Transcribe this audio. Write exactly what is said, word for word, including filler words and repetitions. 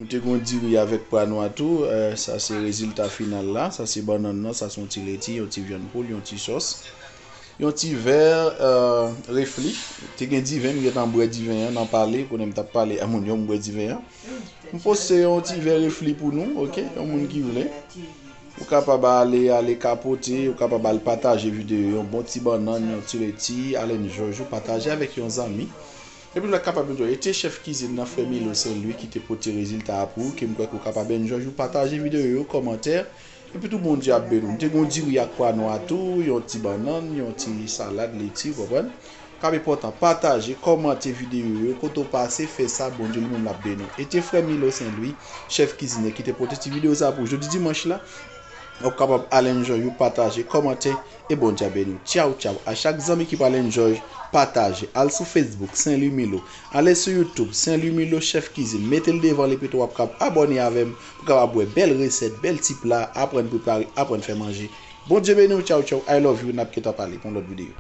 Te gon diri avèk pwa nwa tou, eh, sa se rezilta final la. Sa se bannann nan, sa se yon ti leti, yon ti vyann poul, yon ti sòs, yon ti vè, eh, refli. Te gen diven, m gentan bwè diven an nan pale, konnen m t ap pale a moun yo, m bwè diven an. M poste yon ti vè refli pou nou, oke? Yon moun ki vle. Ou kapab ale, ale kapote, ou kapab al pataje videyo, yon bon ti bannann, yon ti leti, al enjoy ou, pataje avèk yon zanmi. Epi nou kapab enjoy. E te chèf kizin nan, frè Milo Sen Lwi, ki te pote rezilta a pou ou, ke m kwè ke w kapab enjoy ou, pataje videyo yo, kòmantè. Epi tou Bondye ap beni w. M te gon diri ak pwa nwa tou, yon ti bannann, yon ti salad, leti, w konprann? K ap enpòtan, pataje, kòmante videyo yo, kote w pase, fè sa, Bondye li menm l ap beni w. E te frè Milo Sen Lwi, chèf kizine, ki te pote ti videyo sa pou jodi dimanch la. W ap kapab al enjoy ou, pataje, kòmante, e Bondye ap beni w. Tchaw, tchaw. A chak zanmi ki pral enjoy, pataje. Al sou Facebook, Sen Lwi Milo. Ale sou YouTube, Sen Lwi Milo, chèf kizin. Mete l devan li, epi tou w ap kapab abòne avè m pou kapab wè bèl resèt, bèl ti pla, aprann prepare, aprann fè manje. Bondye beni w, tchaw, tchaw. I love you, n ap gentan pale pou yon lòt videyo.